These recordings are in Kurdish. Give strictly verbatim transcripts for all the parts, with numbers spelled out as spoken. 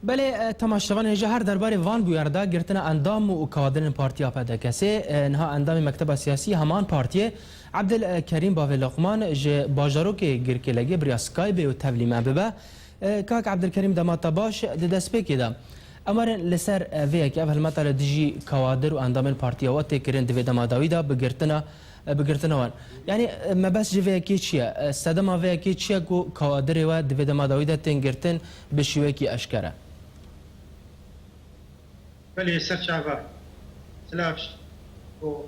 Belê, e, temaşevan hêja her derbarê van bûyer de girtina endam û kadirên Partiya P D K S'ê, e, niha endamê Mekteba Siyasî heman partiyê Ebdil, e, Kerîm Bavê Loqman ji bajarokê Girkêlegê bi riya Skypeê û tevlî me bibe. E, Kak Ebdilkerîm, dema te baş. Di destpêkê de em werin li ser, e, vê yekê, ev hilmeta li dijî kawadir û endamên partiya we tê kirin di vê dema dawî de bi girtina, e, bi girtina wan. Yanî, e, mebest ji vê yekê çi ye? E, sedema vê yekê çi ye ku kawadirê we di vê dema dawî de tên girtin bi şêweyekî eşkere? Belê, serçava. Silav ji bo,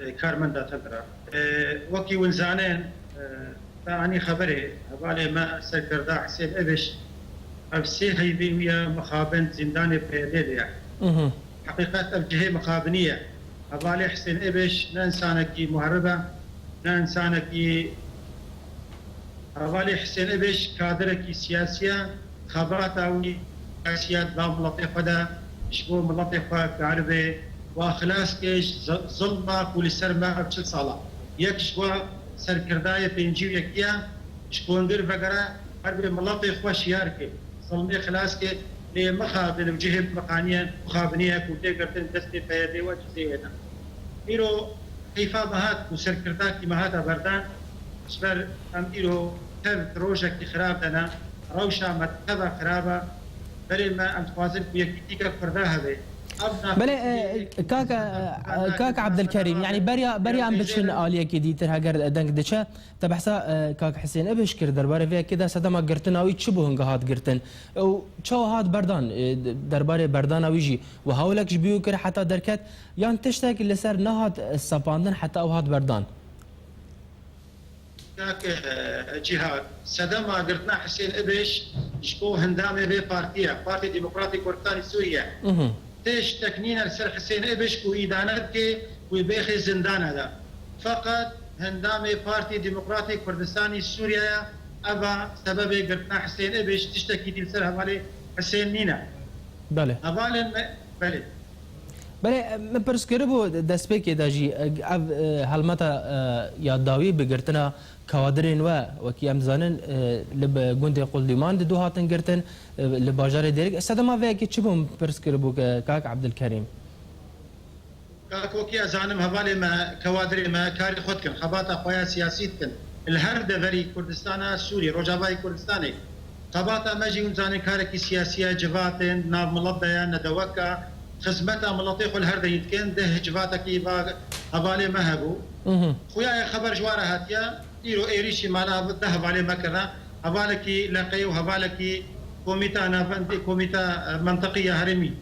e, karmenda te re. E, wekî hûn zanin, e, te anî xeberê, hevalê me serkirda Hisên Ibiş, ev sê heyvê wî ye mixabin zîndanê P Y D'ê de ye. Mhm. Heqîqet ev cihê mixabinî ye. Hevalê Hisên Ibiş ne însanekî muherib e, ne însanekî Hevalê Hisên Ibiş kadirekî siyasî ye, xebata wî siyasî ye di nav miletê xwe de, ji bo miletê xwe karibe wa xilas ke ji zi-, zilma ku li ser me ev çil sala. Yek ji wa serkirdayê pêncî û yekî ye, ji kongir vegere, karibe miletê xwe şiyar ke, zilmê xilas ke, lê mixabin û cihê mixaniye, mixabinî ye ku tê girtin destê P Y D'ê we cizê wê de. Îro Heyfa me hat ku serkirdakî me hate berdan, ji ber em îro tev di rojekî xirab de ne, rewşa me tev e xirab e, berê me em dixwazin ku yekîtîka Kurda hebe. Ev Belê, e, kak, e, kak Ebdilkerîm, yanî beriya, beriya em biçin aliyekî dîtir, heger deng diçe, te behsa, e, kak Hisên Ibiş kir, derbarê vê yekê de sedema girtina wî çi bû hinga hat girtin? Û çawa hat berdan, e, derbarê berdana wî jî we hewlek ji bî wî kir heta derket? Yan tiştek li ser nehat sepandin heta ew hat berdan? Kak, e, Cîhad, sedema girtina Hisên Ibiş ji bo hindamê vê partî ye, Partî Demokratîk Kurdistanê Sûriye. Mhm. Tiştek nîne li ser Hisên Ibiş ku îdane bike, wî bêxê zindana de. Feqet hindamê Partî Demokratîk Kurdistanê Sûriye ye, eva sebebê girtina Hisên Ibiş, tiştekî dî li ser hevalê Hisên nîne. Belê. Hevalên me, belê. Belê, min pirs kiribû destpêkê de jî, ev, e, helmeta, e, ya dawî bi girtina kawadirên we, wekî em dizanin, e, li bi gundê Quldîman di du hatin girtin, e, li bajarê Dêrik. Sedema vê yekê çi bû, min pirs kiribû, ke-, kak Ebdilkerîm? Kak, wekî ez zanim, hevalê me, kawadirê me karê xwe dikin, xebata xwe ya siyasî dikin. Li her deverî Kurdistana Sûrî, Rojavayê Kurdistanê. Xebata me jî hûn zanin karekî siyasî ye, civatên nav milet de ye, nedewek e, xizmeta miletê xwe li her derî dikin, deh civatekî va hevalê me hebû. Mhm. Xuya ye xeber ji wan re hatiye, îro êrîşî mala deh hevalê me kirine, hevalekî leqeyê û hevalekî komîta navendê, komîta, e, mentiqî ya herêmî.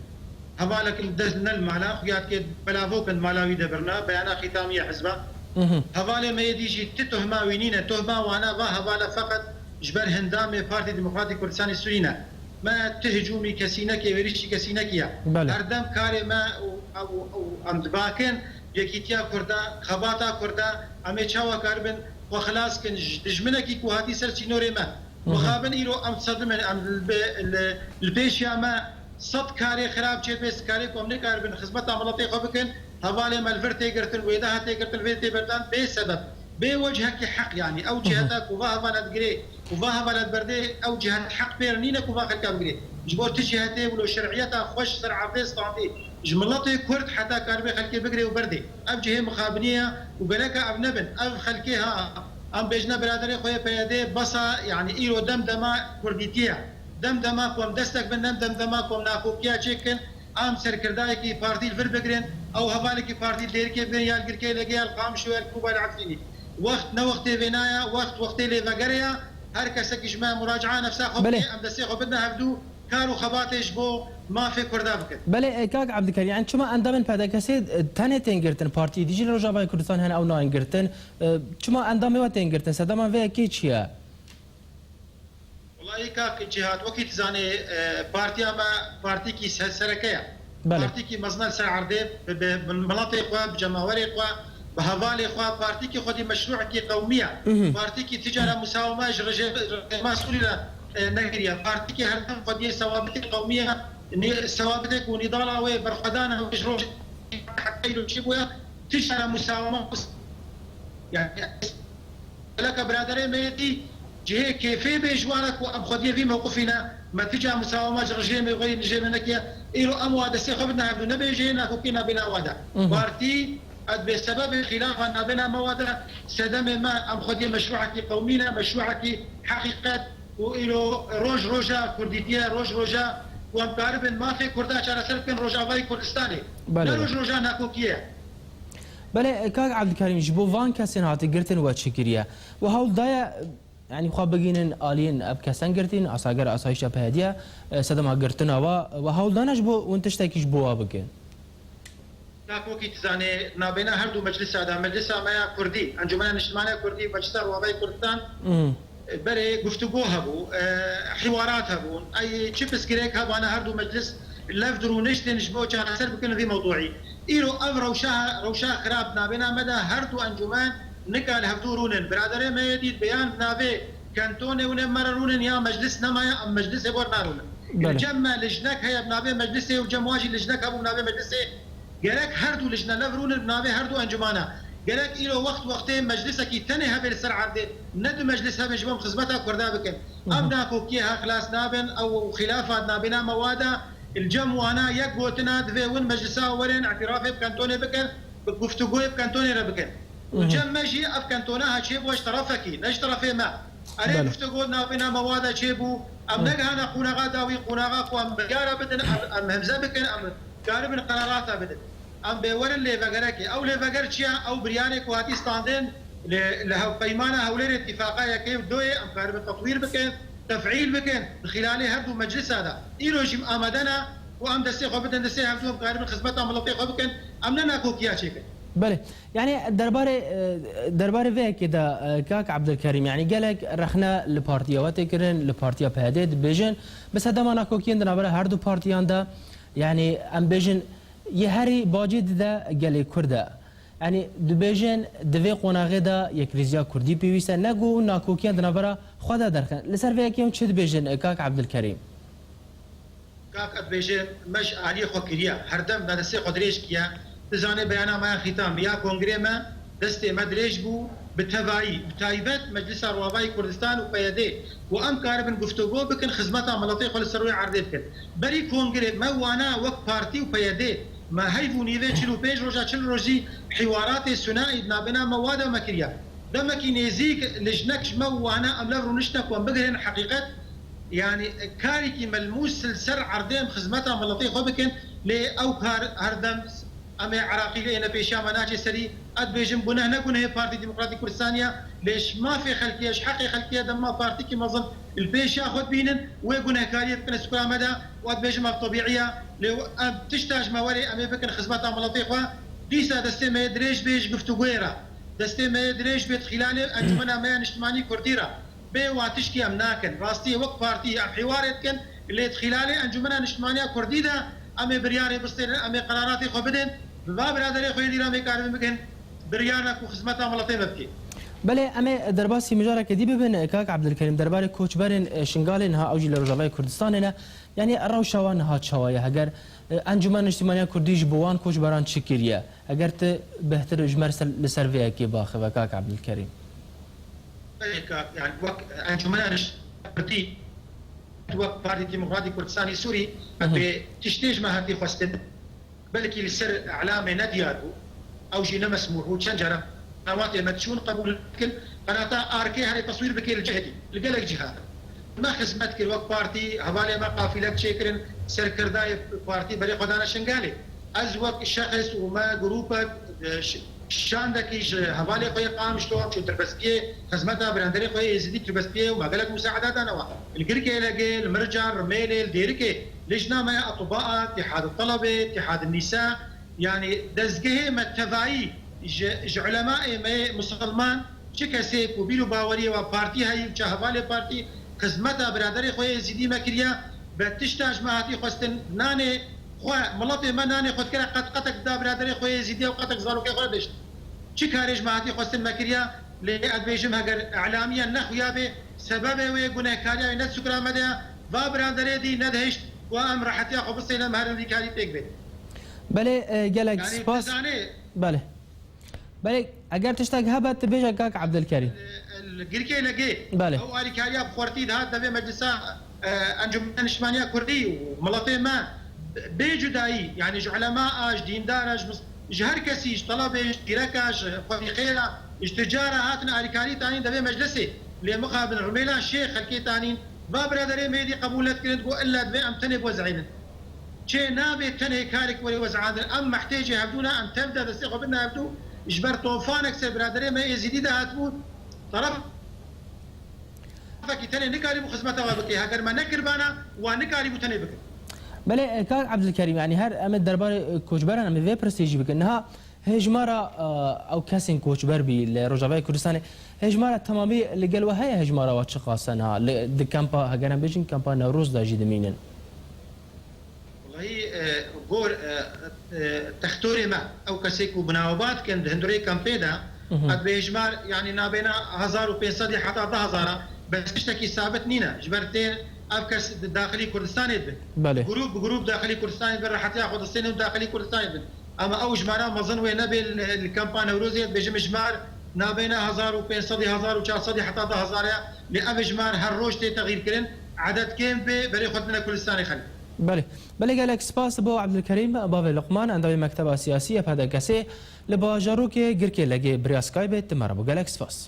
Hevalek li dest ne li mala, xuya dike belavok in mala wî de birina, beyana xîtamî ya hizba. Mhm. Hevalê me yê dî jî ti tuhma wî nîne, tuhma wana va hevala feqet ji ber hindamê Partî Demokratîk Kurdistanê Sûrî ne. Me ti hicûmî kesî neke, êrîşî kesî nekiye. Belê. Herdem karê me û, û, û em dibakin, yekîtiya Kurda, xebata Kurda, em ê çawa karibin xwe xilas kin ji dijminekî ku hatî ser sînorê me. Mhm. Mixabin îro em disedim in, em li, li, li pêşiya me sed karê xirab çêdibe, karê ku em nikaribin xizmeta miletê xwe bikin, hevalê me li vir tê girtin, wê daha tê girtin, vê tê berdan, bê sebeb, bê wecihekî heq, yanî ew ciheta ku va hevala digirê û va hevala diberdê, ew cihet heq pêr nîne ku va xelka bigirê. Ji bo tu cihetê wilo şer'iyeta xwe ji ser erdê standî, ji miletê Kurd heta karibe xelkê bigirê û berdê. Ev cihê mixabiniyê ye û gereka ev nebin. Ev xelkê ha, em bêjine biraderê xwe yê P Y D besa, yanî îro dem dema Kurdîtî ye. Dem dema ku em destek bin, dem, dem dema ku em nakokiya çêkin, em serkirdayekî partî li vir bigirin, ew hevalekî partî li Dêrikê bigirin, ya li Girkêlegê, ya li Qamişlo, ya li Koba, ya li Efrînê. Wext ne wextê vêna ye, wext wextê lêvegerê ye. Her kesekî ji me muraca'a nefsa xwe Belê. bike, em destê xwe bidine hevdû, kar û xebatê ji bo mafê Kurda bikin. Belê, e, kak Ebdilkerîm, yani çima endamên P D K S'ê, e, tenê tên girtin, partiyê dî jî li Rojavayê Kurdistan hene ew nayên girtin? E, çima endamê we tên girtin? Sedema vê yekê çi ye? Welayi kak Cîhad, wekî tu zanî, e, partiya me partîkî se-, sereke ye. Belê. Partîkî mezin e li ser erdê, bi, bi, bi miletê xwe, bi cemawerê xwe, bi hevalê xwe, partîkî xwedî meşrûekî qewmî ye. Mhm. Partîkî ti cara musawema ji rejê-, rejêma Sûrî re, e, negiriye. Partîkî her dem xwediyê sewabitê qewmî ye. Nî-, sewabitê ku nîdala wê, berxwedana wê ji rojê heta îro çêbûye, ti cara musawema, yani, geleka biraderê me yê dî cihê kêfê bê ji wan re ku em xwediyê vî mewqifî ne, Me ti ca musawama ji rejêmê xwe yê nijê me nekiye. Îro em wa destê xwe bidin hevdû. Nebêjê nakokî nabêna wa de. Mhm. Partî, ez dibê sebebê xîlafa nabêna me wa de, sedemê me, em xwediyê meşrûekî qewmî ne, meşrûekî heqîqet û îro roj roja kurdîtî ye, roj roja ku em karibin mafê kurda çareser bikin Rojavayê Kurdistanê. Belê, ne belê. Roj roja nakokiyê ye. Belê, kak Ebdulkerîm, ji bo van kesên hatî girtin we çi kiriye? We hewl daye, yanî xwe bigihînin aliyên ev kesan girtîn, asager asayişa P Y D'ye, e, sedema girtina wa, we hewl dane ji bo hûn tiştekî ji bo wa bikin? Nakokî dizanê nabêna her du meclisa de, meclisa me ya kurdî, Encûmena Niştimanî ya Kurdî, Meclisa Rojavayê Kurdistan, Mhm. e, berê guftûgo hebû, e, hiwarat hebûn. Ey çi pirsgirêk hebana her du meclis lev dirûniştin ji bo çareser bikin vî mewdûî. Îro ev rewşa, rewşa xirab nabêna me de her du encûmen nika li hevdû rûnin. Biraderê me yê dît beyan navê kentonê hûn ê me re rûnin ya meclis nemaye, em meclisê bo re narûnin. Belê. Li cem me lijnek heye bi navê meclisê û cem wan jî lijnek hebû bi navê meclisê. Gerek her du lijne lev rûnin bi navê her du encumana. Gerek îro wext wextê meclisekî tenê hebe li ser erdê, ne du meclis hebe ji bo em xizmeta Kurda bikin. Ev Mhm. nakokiyê ha xilas nabin, ew xilafat nabêna me wa de, li cem wana yek gotina divê win meclisa werin îtirafê bi kentonê bikin, bi guftûgoyê bi kentonê re bikin. Û Mhm. cem me jî ev kentona ha çêbû ji terefekî, ne ji terefê me. Erê Belê. guftûgo nabêna me wa de çêbû, em Hı. negihana qonaxa dawî, qonaxa ku em biryara bidin, em, em hemze bikin, em karibin qerarata bidin. Em bê werin lêvegerekê. Ew lêveger çi ye? Ew biryarê ku hatî standin li, li hevpeymana Hewlêrê Tîfaqa yekê û doyê em karibin tetwîr bikin, tefîl bikin, di xîlalê her du meclisa de. Îro jî em amade ne ku em destê xwe bidin destê hevdû, em karibin xizmeta miletê xwe bikin, em ne nakokiya çêkin. Belê. Yanî derbarê, e, derbarê vê yekê de, e, kak Ebdulkerîm, yanî gelek rexne li partiya we tê kirin, li partiya P Y D dibêjin, bi sedema nakokiyên di navbera her du partiyan de, yanî em bêjin, yê herî bacê dide gelê Kurd e. Yanî dibêjin, di vê qonaxê de yekrêziya Kurdî pêwîst e, ne ku nakokiyan di navbera xwe de derxin. Li ser vê yekê hûn çi dibêjin, kak Ebdulkerîm? Kak, ez dibêjim, me ji aliyê xwe kiriye. Herdem me destê xwe dirêj kiye. Dizanê beyana me ya xîtan bi ya kongrê me, destê me dirêj bû, bi tevayî, bi taybet Meclisa Rojavayê Kurdistan û P Y D, ku em karibin guftûgo bikin, xizmeta miletê xwe li ser rûyê erdê bikin. Berî kongrê me wana wek partî û P Y D, me heyv û nîvê çil û pênc roja, çil rojî hiwaratê sunaî di navbêna me wa de me kiriye. Demekî nêzîk li jinek ji me wana em lev rûniştine ku em bigihên heqîqet, yanî karekî melmûs li ser erdê em xizmeta miletê xwe bikin, lê ew kar herdem em ê Iraqî lê êne pêşiya me naçe serî. Ez dibêjim guneh ne gunehê Partî Demokratîk Kurdistanê ye, lê ji mafê xelkê ye, ji heqê xelkê ye, dema partîkî mezin li pêşiya xwe dibînin, wê gunehkariyê bikine sukura me de û ez dibêjim ev tebîî ye, lê em tişta ji me werê em ê bikin xizmeta miletê xwe. Dîsa destê me yê dirêj bê ji guftûgoyê re, destê me yê dirêj bê di xîlalê Encûmena me ya Niştimanî Kurdî re. Bê wa tişkî em nakin. Rastî wek partî em hîwarê dikin, lê di xîlalê Encûmena Niştimaniya Kurdî de em ê biryarê bistênin, em ê qeraratê xwe bidin. Bi va biraderê xwe yê dî re em ê karibin bikin biryarna ku xizmeta miletê me bikê. Belê, em ê derbasî mijareke dî bibin, kak Ebdulkerîm, derbarê koçberên, e, Şingalê niha ew jî li Rojavayê Kurdistanê ne. Yanî rewşa wan niha çawa ye? Heger, e, Encûmena Niştimaniya Kurdî ji bo wan koçberan çi kiriye? Heger tu bêhtir ji me li ser vê yekê biaxive, kak Ebdulkerîm. Belê kak, yani wek Encûmena Niştimanî Kurdî, wek Partî Demokratîk Kurdistanê Sûrî, Hı hı. em bê tiştê ji me hatî xwestin. Belkî li ser îlamê nediyar bû, ew jî ne mesmûh bû. Çend cara qenawatê me diçûn qebûl dikin, qenata Arkê herê teswîr bike li cihê dî, li gelek ciha. Me xizmet kir wek partî, hevalê me qafîlek çêkirin, serkirdayê partî berê xwe dane Şingalê. Ez wek şexs û me grûpek, e, ş-, şandekî ji hevalê xwe yê Qamişlo, em çûn Tirbespiyê, xizmeta biranderê xwe yê Êzidî Tirbespiyê û me gelek musaeda dane wan. Li Girkê Legê, li Mircan, Rimêlê, li Dêrikê, Lijna me ya Etibaa, Îtîhad Telebê, Îtîhad Nîsa, yanî dezgehê me tevayî ji, ji ulemaê me yê misilman, çi kesê ku bîr û baweriyê wa partî heyî û çi hevalê partî, xizmeta biraderê xwe yê Êzidî me kiriye, be tişta ji me hatî xwestin, nanê xwe, miletê me nanê xwe dikire qet, qetek dida biraderê xwe yê Êzidî û qetek zarokê xwe dişt. Çi karê ji me hatî xwestin me kiriye, lê ez dibêjim heger îlamiye nexuya bê, sebebê wê gunehkariya wê ne di sukra me de ye, va biraderê dî nedihişt ku em rehetiya xwe bisêne, em herin vî karî pêk bên. Belê, e, gelek Yanî spas. Dizanê Belê. Belê, eger tiştek hebe, tu bêje kak Ebdulkerîm. Li Girkê Legê, Belê. ew alîkariya bi xwertî dihat devê meclisa e, Encûmena Niştimaniya Kurdî û miletê me bê cudayî, yanî ji ulema a, ji dîndar a, ji mis-, ji her kesî, ji telebê, ji zîreka, ji xwedî xêra, ji tucara hatin alîkarî tanîn devê meclisê. Lê mixabin rimêlan şêx xelkê tanîn, va biraderê me êdî qebûl nedikirin, got illa divê em tenê biwez'ênin. Çê nabe tenê karek were wez'andin. Em mehtêcê hevdû ne, em tev de destê xwe bidine hevdû. Ji ber tofanek ser biraderê me êzîdî de hatibû, terefekî tenê nikarîbû xizmeta we bike. Heger me nekiribana, wan nikarîbû tenê bikin. Belê, e, kak Ebdulkerîm, yanî her em ê derbarê, e, koçberan em ê vê pirsê jî bikin. Niha hêjmara, e, ew kesên koçber bî li Rojavayê Kurdistanê, hêjmara temamî li gel we heye, hêjmara we çiqas e niha? Li, di kampa, heger em bêjin, kampa Newroz de jî dimînin. Wellahî, e, gor, e, e, textorê me, ew kesê ku bi navbat dikin di hundirê kampê de, Mhm. qet bi hêjmar, yanî nabêna hezar û pênc sedî heta du hezar a, bes tiştekî sabit nîne. Ji ber tê ev kes di daxilî Kurdistanê dibin. Belê. Grûp bi grûp daxilî Kurdistanê dibin, rehetiya xwe distênin û daxilî Kurdistanê dibin. Ama ew jimara mezin wê nebê li, li kampa Newrozê, dibêjim jimar nabêna hezar û pênc sedî, hezar û çar sedî heta du hezar e. Lê ev jimar her roj tê texîrkirin. Edet kêm bê, berê xwe dine Kurdistanê xelk. Belê. Belê, gelek spas bo Ebdulkerîm, bavê Luqman, endamê Mekteba Siyasî ya P D K S'ê li bajarokê Girkê Legê bi rêya Skypeê di me re bû. Gelek spas.